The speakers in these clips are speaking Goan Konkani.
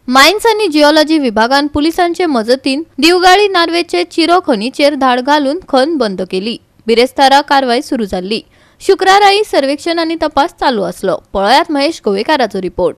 मायन्स आनी जिओलॉजी विभागान पुलिसांचे मजतीन दिवगाळी नार्वेचे चिरो खणीचेर धाड घालून खण बंद केली. बिरेस्तारा कारवाय सुरू जाल्ली. शुक्राराय सर्वेक्षण आनी तपास चालू आसलो. पळयात महेश गोवेकाराचो रिपोर्ट.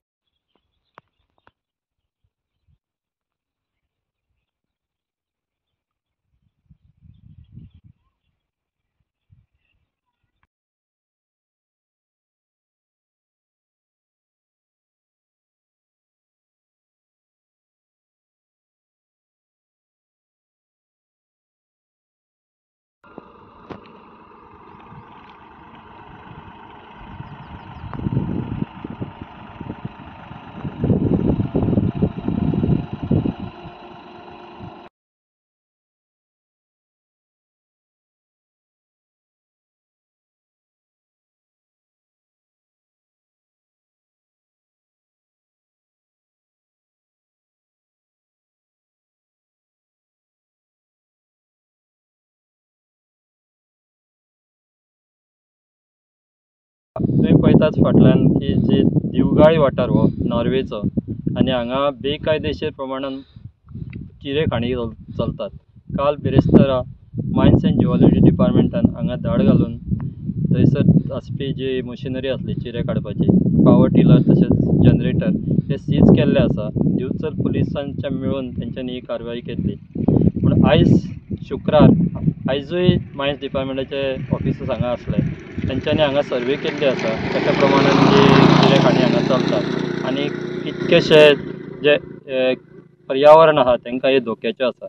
तुमी पळयताच फाटल्यान की जी दिवगाळी वाठार हो नॉर्वेचो आनी हांगा बेकायदेशीर प्रमाणान चिरे खाणी चलतात. काल बिरेस्तारा मायन्स एंड जिओलॉजी डिपार्टमेंटान हांगा धाड घालून थंयसर आसपी जी मशिनरी आसली चिरे काडपाची, पावर टिलर तशेंच जनरेटर हे सीज केल्ले आसा. दिवचल पुलिसांच्या मेळून तेंच्यांनी ही कारवाई केल्ली. पूण आयज शुक्रार आयजूय मायन्स डिपार्टमेंटाचे ऑफिसर्स हांगा आसले. तेंच्यांनी हांगा सर्वे केल्ली आसा कशा प्रमाणान जी चिरे खाणी हांगा चलतात आनी कितकेशे जे पर्यावरण आसा तांकां हे धोक्याचें आसा.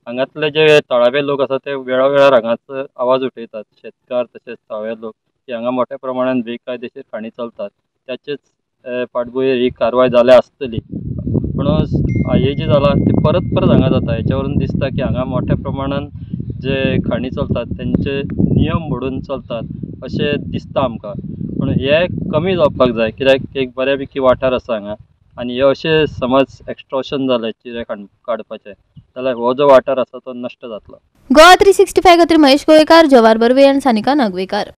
हांगातले जे थळावे लोक आसा ते वेळावेळार हांगाचो आवाज उठयतात. शेतकार तशेंच थळावे लोक की हांगा मोठ्या प्रमाणान बेकायदेशीर खाणी चलतात त्याचेच फाटभुंयेर ही कारवाय जाल्या आसतली. पूण हे जे जालां ते परत परत हांगा जाता. हेच्या वरून दिसता की हांगा मोठ्या प्रमाणान जे खाणी चलतात तेंचे नियम मोडून चलतात अशें दिसता आमकां. पूण हे कमी जावपाक जाय कित्याक एक बऱ्यापैकी वाठार आसा हांगा आनी हे अशें समज एक्स्ट्रोशन जालें चिरे काडपाचें जाल्यार हो जो वाठार आसा तो नश्ट जातलो. गोवा 365 खातीर महेश गोवेकार, जवाहर बर्वे आनी सानिका नागवेकार.